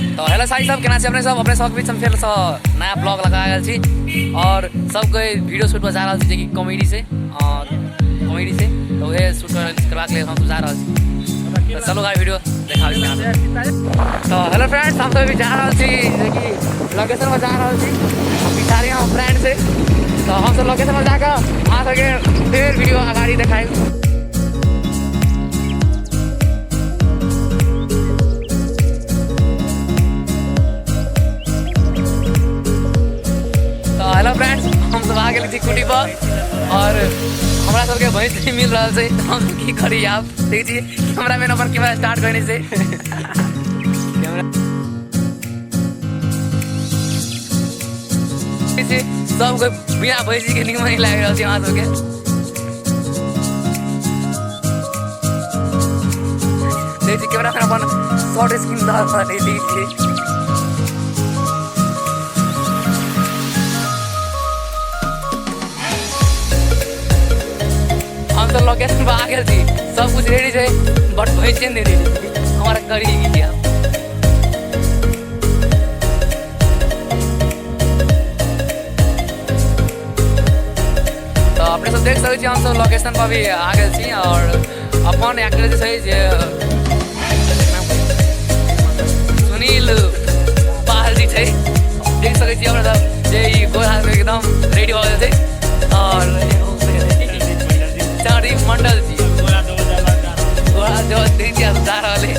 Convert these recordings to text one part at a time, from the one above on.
तो हेलो साई सब, केना छी अपने सब? अपने सबके बीच हम फेर से नया ब्लॉग लगा गेल छी और सब कोई वीडियो शूट पर जा रहल छी, जेकि कॉमेडी से और कॉमेडी से तो वह शूट करबाक लेल हम सब जा रहल छी। तो चलो गाइस, वीडियो देखाबै छी अहाँ सब। तो हेलो फ्रेंड्स, हम सब अभी जा रहल छी, जेकि लोकेशन पर जा रहल छी। पिछाड़ी हम फ्रेंड से, तो हम सब लोकेशन पर जाकर अहाँ सबके फेर वीडियो अगाडि देखाएब। तो हेलो फ्रेंड्स, हम सब आ गेल छी कुटी पर और हमरा सबके भैंस नहीं मिल रहल छै, तऽ हम सब की करी आब? देखै छी कैमरामैन अपन कैमरा स्टार्ट करने छै। कैमरा छै, सब कोई बिना भैंसी के निमन लागि रहल छै अहाँ सबके। देखै छी कैमरामैन अपन शॉर्ट स्क्रीन दऽ रहल छै, देखै छी। हम तो लोकेशन पर आ गेल छी, सब कुछ रेडी छै, बट भैंसे नहीं रेडी। हमारा करी की आब? तो अपने सब देख सकै छी, हम सब लोकेशन पर भी आ गेल छी और अपन एक्टर जे छै, जे सुनील पाल जी छै, देख सकै छी अपने सब जे ई गोर हाथ में एकदम रेडी भऽ गेल छै और चारी मंडल जी गोरा जो देख जा रहल है।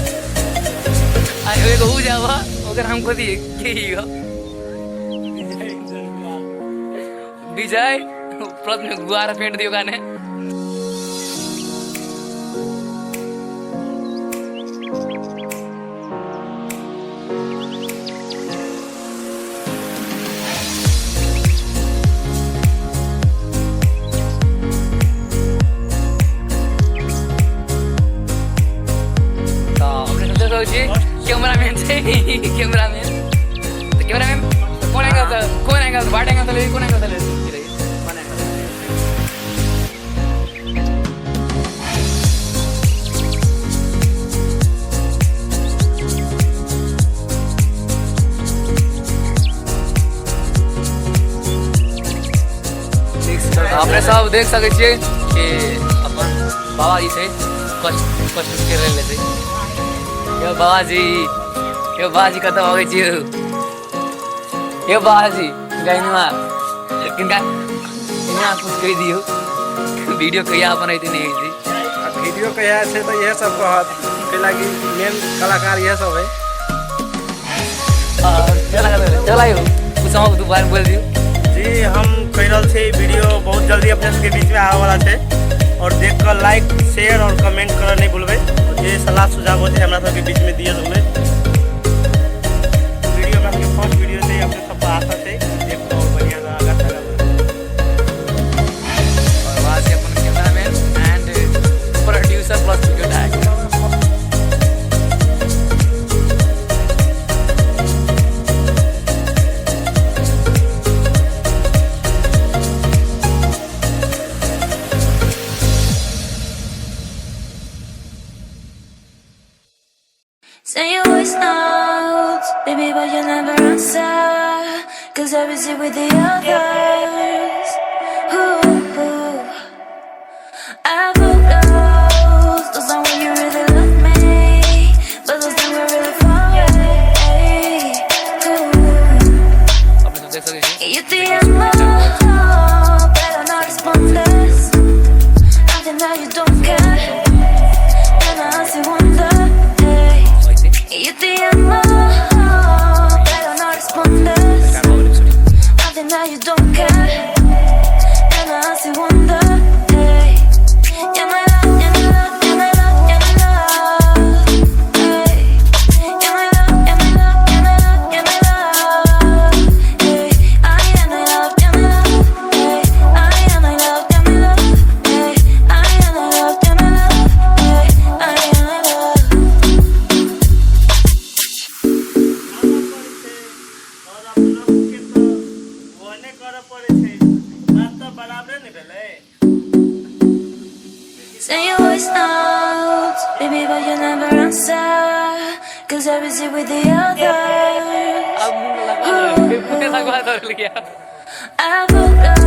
आ एगो उ जाब, ओकर हम कथी के हो, विजय प्रश्न गुआरा पेंट दियो गाने। तऽ अपने सब देख सकै छी, कैमरामैन छै, कैमरामैन। तऽ कैमरामैन कोन एंगल से, कोन एंगल से, वाइड एंगल से ले, कोन एंगल से ले रही, कोन एंगल से? अपने सब देख सकै छियै कि अपन बाबाजी छै, कष्ट कष्ट के लेल छै। यौ बाबाजी, यौ बाबाजी, कतऽ भगै छियै यौ बाबाजी? गहिनुआ किनका इहाँ कुछ कहि दियौ, वीडियो कहिया बनैते नहि होइ छै। आ वीडियो कहिया छै तऽ इएह सब कहत, कैलाकि मेन कलाकार इएह सब है। और चला चला यौ, कुछ अहाँ दू बार बोल दियौ। जी, हम कहि रहल छी, वीडियो बहुत जल्दी अपने सबके बीचमे आबऽ वाला छै और देख कऽ लाइक, शेयर और कमेंट करऽ नहि भूलबै। जे सलाह सुझाव होतै, हमरा सबके बीचमे दिअ सकबै। वीडियो हमरा सबके फर्स्ट वीडियो छै, अपने सबपर आशा छै, देख कऽ और बढ़िआँ से आगाँ से आगाँ बढ़ू। और वहाँ से अपन cameraman and producer plus video director. Send your voice notes, baby, but you never answer. 'Cause I busy with the others. Ooh, ooh. I photos, those are when you really love me. But those things were really far away. Ooh. अपने सब देख सकै छी। Y yo te llamo, pero no respondes. I think that you don't care. And I still wonder. Hey. वैसे Y yo te llamo, pero no respondes. Start भऽ गेलै shooting. I think that you don't care. And I still wonder. Hey. Llámala, llámala, llámala, llámala. Hey. Llámala, llámala, llámala, llámala. Hey. Ay, llámala, llámala. Hey. Ay, llámala, llámala. Hey. Ay, llámala, llámala. Hey. Ay, llámala. और अपना के तऽ ओहने करऽ पड़ै छै, बात तऽ बराबरे ने भेलै। Send your voice notes, baby, but you never answer. 'Cause Cause I was with the others. अब मुंह लगा फिर मुंह लगा दौड़ गया। I woke up.